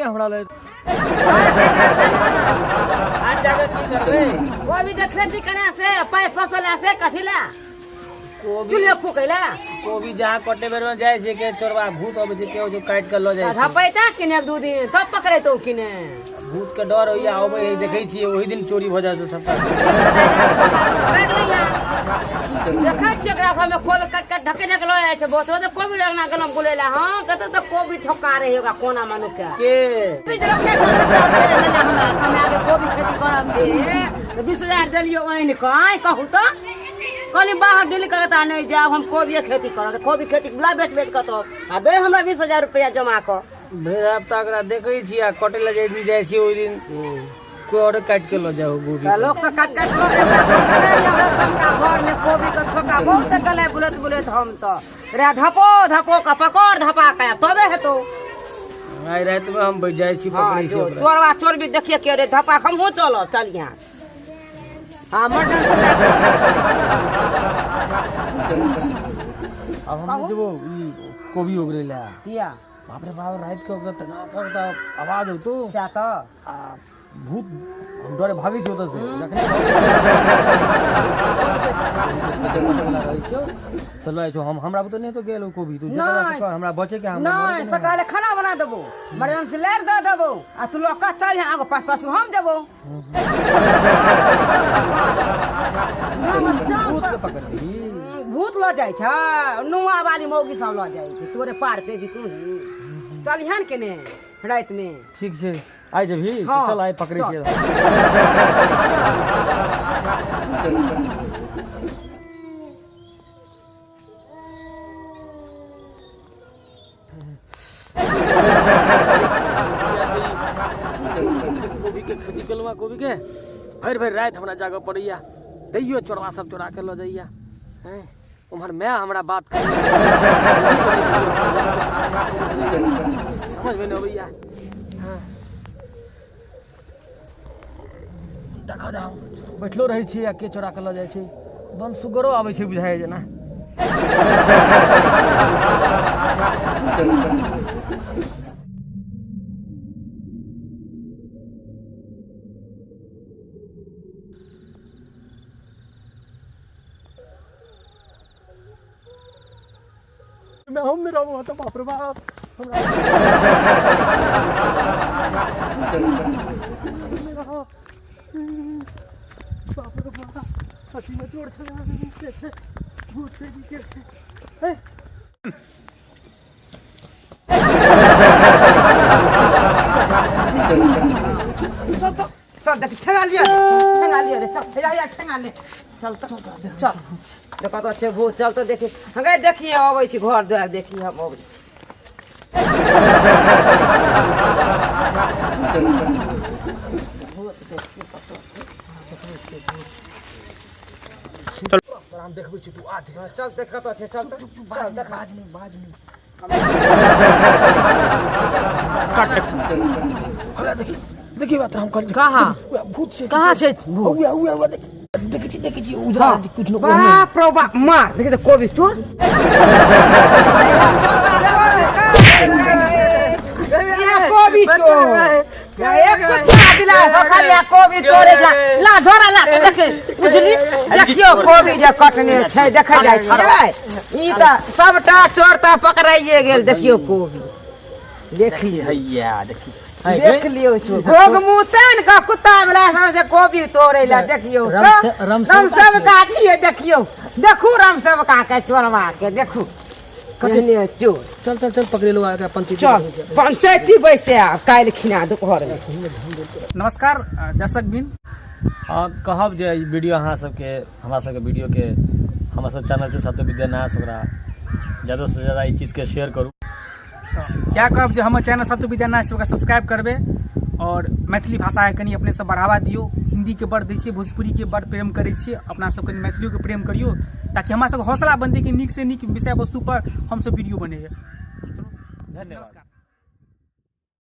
हमरा लग। आज जाके की करबै? कोबी के खेती केला से पाइ फसल से कथी ला? कोबी चूल्हे फूकै ला। कोबी जहाँ कटे बेर में जाइ छै के चोरबा भूत अबै छै, केओ जो काटि के लऽ जाइ छै। धपैता किने 2 दिन तब पकड़ैतौ किने। भूत के डर होइया, अबै है, देखै छियै ओहि दिन चोरी भऽ जाइ छै सबटा। देखै छियै एकरा घरमे कोबी कट कट ढके ढक लऽ जाइ छै। बहुत तऽ कोबी लगना गलम गुलेला हम कतऽ तऽ कोबी ठोका रही ओकरा कोना मनुख के। के? कोबी खेती करब दे 20,000 देलियो आनि कऽ। आइ कहू तऽ कहली बाहर दिल्ली कलकत्ता नहि जायब हम, कोबिये खेती करब। कोबी खेती ला बेच बेच कऽ तो आ दे हमरा 20,000 रुपया जमा कऽ। भरि हफ्ता ओकरा देखै छियै आ कटे लए जाहि दिन जाइ छियै ओहि दिन कोइ आओर काटि के लऽ जाउ गोभी। तऽ लोक तऽ काट काट लऽ जाइ घर में कोबी के छोका बहुत गले बुलैत बुलैत हम तऽ रे धपो धपो के पकड़ धपा के तबे हेतौ। आइ राति मे हम बैठ जाइ छी, पकड़ै छी ओकरा। चोरवा चोरबी देखिए के रे धपा हमहूँ चलब। चलिहे। हाँ, मटन। आब हम नहि जेबौ ई कोबी ओगरै लए। किया? बाप रे बाप, राति के ओकरा तना ओकरा आवाज होतो। सएह तऽ। आ भूत, हम डरे भागै छी ओतऽ से। जखने रहै छियौ से लऽ जाइ छौ। हम हमरा बुते नहि तो गेल ओ कोबी। तू जेकरा से नहि। कर, हमरा बचे के हमरा नहि, सकाले खाना बना देबो, मरियम से लारि दऽ देबो आ तू लऽ कऽ चल आगो पास पाछू हम जेबो। भूत के पकड़बही? भूत लऽ जाइ छै, नुआ वाली मौगी सब लऽ जाइ छै। तोरे पार पे भी तू चलिहन केने राति में। ठीक छै, आइ जेबही? हाँ। चल, आइ पकड़ै चल। छियै। कोबी के खेती केलहुँ, कोबी के भरि भरि राति हमरा जागऽ पड़ैया, तैयो चोरवा सब चोरा के लऽ जाइया। हैं, उम्हर माय हमरा बात करैया, समझ में नहि अबैया। हाँ। देखा जाओ, बैठलो रहै छियै आ के चोरा के लऽ जाइ छै। बन सुगरो आबै छै बुझाइ जेना। मैं हम नहीं रहूँगा तो बाप रे बाप, हमरा बाप रे बाप, सची में चोर छै, के छै, भूत छै की के छै? हे चल देख, ठेंगा लिया, ठेंगा लिया रे। चल ठेंगा लिया, ठेंगा ले। चल तऽ चल, देख कतऽ छै भूत। चल तऽ देखी गए, देखिए अबै छी घर दुआर, देखी हम अबै छी। भूत देखी कतऽ छै। तोरा हम देखबै छी, तू आ देख। हाँ, चल देख कतऽ छै। चल तऽ चल देख। बाज नहीं, बाज नहीं। काट एक्शन। हमरा देखी, देखी बात हम कहली। कहाँ? उएह भूत छै। कहाँ छै भूत? उएह उएह उएह, देख, देखै छी, देखै छी, उजरा कुछ न। बाप रो बाप, मार देखे तऽ कोबी चोर इहाँ, कोबी चोर एक कुत्ता बिला खाली कोबी तोड़े ला ला झोरा ला देखे बुझली। देखियो कोबी जे कटने छै, देखे जाइ छियै। ई तऽ सबटा चोर तऽ पकड़ाइए गेल। देखियो कोबी, देखियो। हैया देखी। देख लियौ चोर गोग मुतन का कुत्ता वाला सब जे कोबी तोड़े ला। देखियौ तऽ रामसेवका छियै। देखियौ, देखू रामसेवका के, चोरवा के देखू, केहने चोर। चल चल चल, पकड़े लो एकरा पंचायती। चल पंचायती बैसे आब काल्हि खिना दोपहर में। नमस्कार दर्शक बिन। हाँ, कहब जे ई वीडियो अहाँ सबके, हमरा सबके वीडियोके, हमर सब चैनल छै सत्य विद्यानाश, ओकरा ज़्यादा से ज़्यादा ई चीजके शेयर करू। तऽ इएह कहब जे हमर चैनल सत्य विद्यानाश ओकरा सब्सक्राइब करबै और मैथिली भाषाके कनि अपने सब बढ़ावा दियौ। हिन्दीके बड़ दै छियै, भोजपुरीके बड़ प्रेम करै छियै, अपना सब कनि मैथिलियोके प्रेम करियौ ताकि हमरा सबके हौसला बनतै कि नीक से नीक विषय वस्तु पर हमसब वीडियो बनेबै। धन्यवाद। नमस्कार।